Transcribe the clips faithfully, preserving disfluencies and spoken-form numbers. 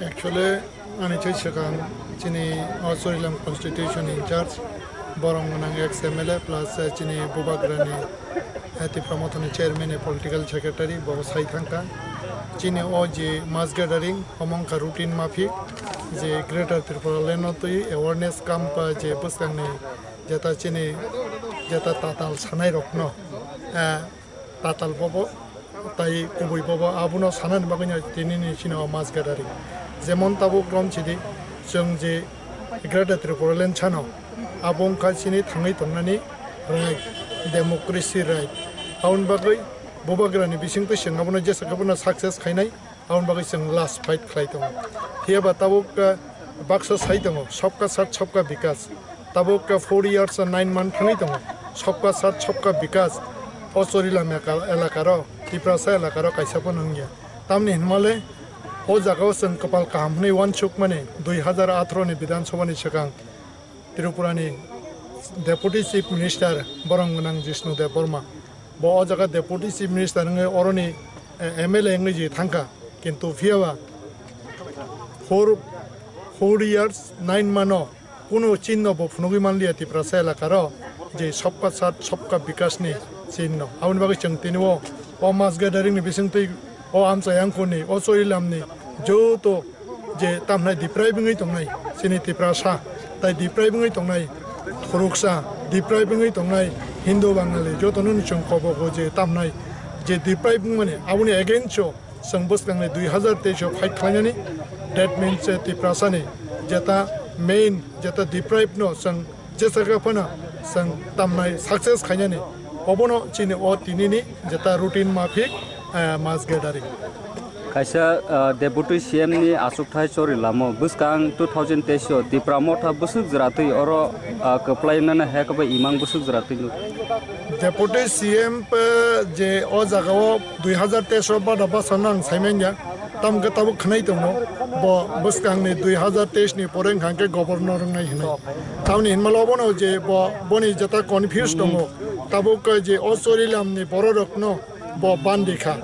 Actually, ani thwi swkang chini o Chorilam constitution in charge, borok gwnang ex M L A plus, eh, chini Bubagrani, eh, Tipra Mothani chairman ni political secretary bo sai thangkha. Chini o je mass gathering omo wngkha routine mafik, je Greater Tripura Land no twi awareness camp, eh, je bwskangni jeta chini jeta tatal sanai rokno, eh, tatal bobo tai kubui bobo abono sanani bagwi no tinini chini o mass gathering. Jemon tabuk romchidi chwng je Greater Tripura Land sano abo wngkha chini thangwi tongnani right, democracy right. Aboni bagwi Bubagrani bisingtwi chwng abono jesa khe bono success khainai. Aboni bagwi chwng last fight khlai tongo. Phiya ba tabuk, uh, baksa sai tongo, "Sabka Saath Sabka Vikas." Tabuk, uh, four years and nine month thangwi tongo. "Sabka Saath Sabka Vikas." O Chorilam eka-, elakaro, Tiprasa elakaro kaisa phano wngya. Tamni hinmale o jagao chwng kwpal kaham hwnwi uansukmani dui hazar atharo ni Bidhan Sabha ni swkang Tripura ni Deputy Chief Minister borok gwnang Jishnu Debbarma. Bo o jaga Deputy Chief Minister wngwi oroni, eh, M L A wngwi je thangkha. Kintu phiyaba four, four years, nine month o kuno chinno bo phunugwi manliya Tiprasa elakaro je Sabka Saath Sabka Vikas ni chinno. Aboni bagwi chwng tini o, o mass gathering ni bisingtwi o amchai angkuni, o Chorilam ni joto je tamhnai deprive wngwi tongnai, chini Tiprasa, tai deprive wngwi tongnai, khoroksa deprive wngwi tongnai, Hindu Bangali, jotono ni chwng kobogo je tamhnai, je deprive wngmani, aboni against o chwng bwskangni dui hazar teis o fight khlainani, that means, eh, Tiprasani jeta main, jeta deprive no chwng jesa khe phano chwng tamnai success khainani, obono chini o tinini jeta routine mafik, eh, mass gathering. Kaisa, ah, Deputy C M ni achukthai Chorilam o bwskang two thousand teis o Tipra Motha bwswk jwratwi oro, ah, kwplainani hai khe bai imang bwswk jwratwi nuk. Deputy C M pe je o jaga o dui hazar teis o bada basa no ang sai manya, tamo khe tabuk khwnai tongo, bo bwskang ni dui hazar teis ni pore wngkha khe governor wngnai hinwi. Tamoni hinmalo obono je bo, boni jeta confuse tongo, tabuk je o Chorilam ni borok rok no bo bandi kha.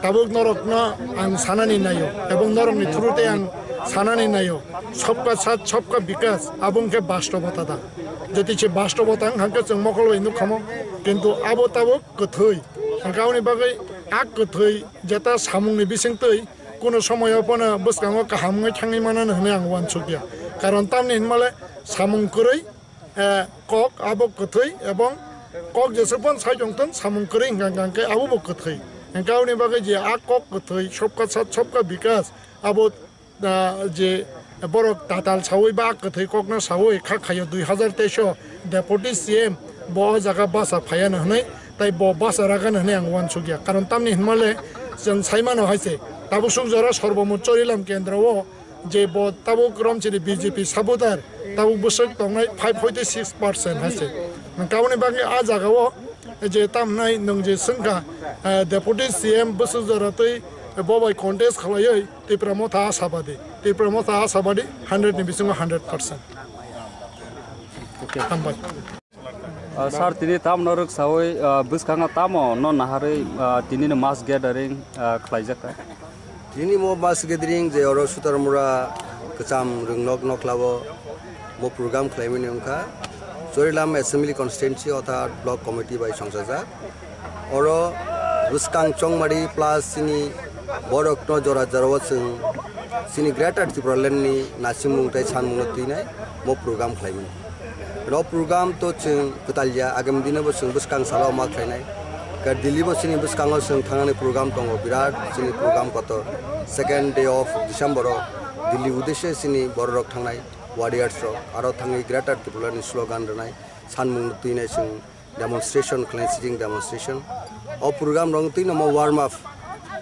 Tabuk norokno ang sanani naio, ebong norokni through tei ang sanani naio. Sabka Saath, Sabka Vikas, abo wngkhe bastobota da. Jodi se bastobota wngkha khe chwng mokol bai nukkhamo, kintu abo tabuk kwthwi. Hwnkhe aboni bagwi a kwthwi jeta samungni bisingtwi kuno somoyo phano bwskango kaham wngwi thangwi manano hwnwi ang uansukya. Karon tamni hinmale samung kwrwi, eh, kok abo kwthwi ebong kok jesuk phano sai tongthung, samung kwrwi hwnkha hwnkha khe abo bo kwthwi. Hwnkha aboni bagwi je a kok kwthwi, Sabka Saath Sabka Vikas, abo, ah, je borok tatal sawi ba a kwthwi kokno sawi kha khaio dui hazar teis o Deputy C M bo o jaga basa phaiya no hwnwi, tai bo basa ragano hwnwi ang uansukya. Karon tamni hinmale chwng sai mano hai se, tabuk suk jora Sarbomoy Chorilam kendro o je bo tabuk romchini B J P supporter, tabuk bwswk tongnai five point six percent hai se. Kaboni bagwi a jaga o je tamhnai nwng je swngkha, eh, Deputy C M bwswk jora twi bo bai contest khlaiwi Tipra Motha ashabadi. Tipra Motha ashabadi hundred ni bisingo hundred percent. Hambai. Ah, sir, tini tamo no rwksawi, ah, bwskango tamo no naharwi, ah, tini no mass gathering, ah, khlaijak kha? Tini mo mass gathering je oro Sutarmura Kwcham Rwngnok Noklao mo program khlaimani wngkha. Chorilam Assembly Constituency otha Block Committee bai songchajak. Oro bwskang chongmari plus chini borokno jora jorao chwng chini Greater Tipraland ni nasimung tei sanmungno twinai mo program khlaimani. Ro program to chwng kwtalya, agami dino bo chwng bwskang salo ma khlainai. Khe Delhi bo chini bwskango chwng thangnani program tongo, birat chini program kotor. Second day of December o Delhi uddeshe chini bororok thangnai, warriors rok, aro thangwi Greater Tipraland ni slogan rwnai, sanmung twinai chwng demonstration khlai, sitting demonstration. O program rok twi no mo warm up.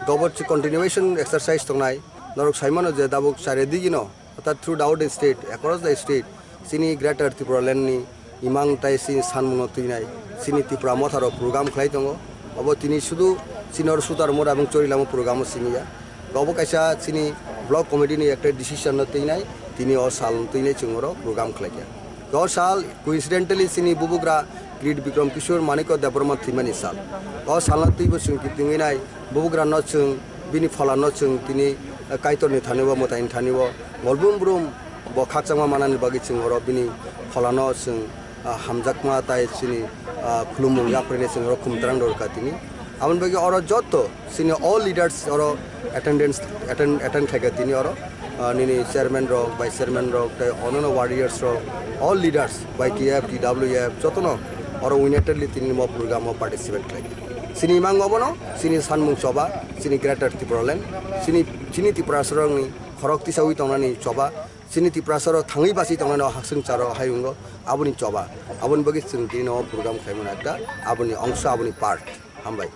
Gobor chi continuation exercise tongnai. Norok saimano je dabuk chare digino, orthat throughout the state, across the state, chini Greater Tipraland ni imang tai chini sanmungno twinai, chini Tipra Motha rok program khlai tongo. Obo tini sudu chini oro Sutarmura ebong Chorilamo program o siniya. Obo kaisa chini block committee ni ekta decision no twinai, tini o sal no twinai chwng oro program khlaikha. O sal coincidentally chini bubugra Kirit Bikram Kishore Manikya Debbarma thwimani sal. O salno twibo chwng kitingwi nai, bubugrano chwng, bini pholano chwng tini Kaitorni thani o, mwtaini thani o, molbrum brum bo khakchangma manani bagwi chwng oro bini pholano chwng, ah, hamjakma tai chini, ah, khulumung yaprini chwng oro khumtrang rwkha tini. Aboni bagwi oro joto chini all leaders oro attendance, attend, attend khlaikha tini oro, ah, nini chairman rok, vice chairman rok, tei ononno warriors rok, all leaders, Y T F, T W F, jotono oro unitedly tini mo program o participate khlaikha. Chini imang obono, chini sanmung choba, chini Greater Tipraland, chini, chini Tiprasarokni khorok tisawi tongnani choba, chini Tiprasarok thangwi basi tongnani o haksung charo hayungo, aboni choba. Aboni bagwi chwng tini o program khlaimani ekta, aboni ongso, aboni part. Hambai.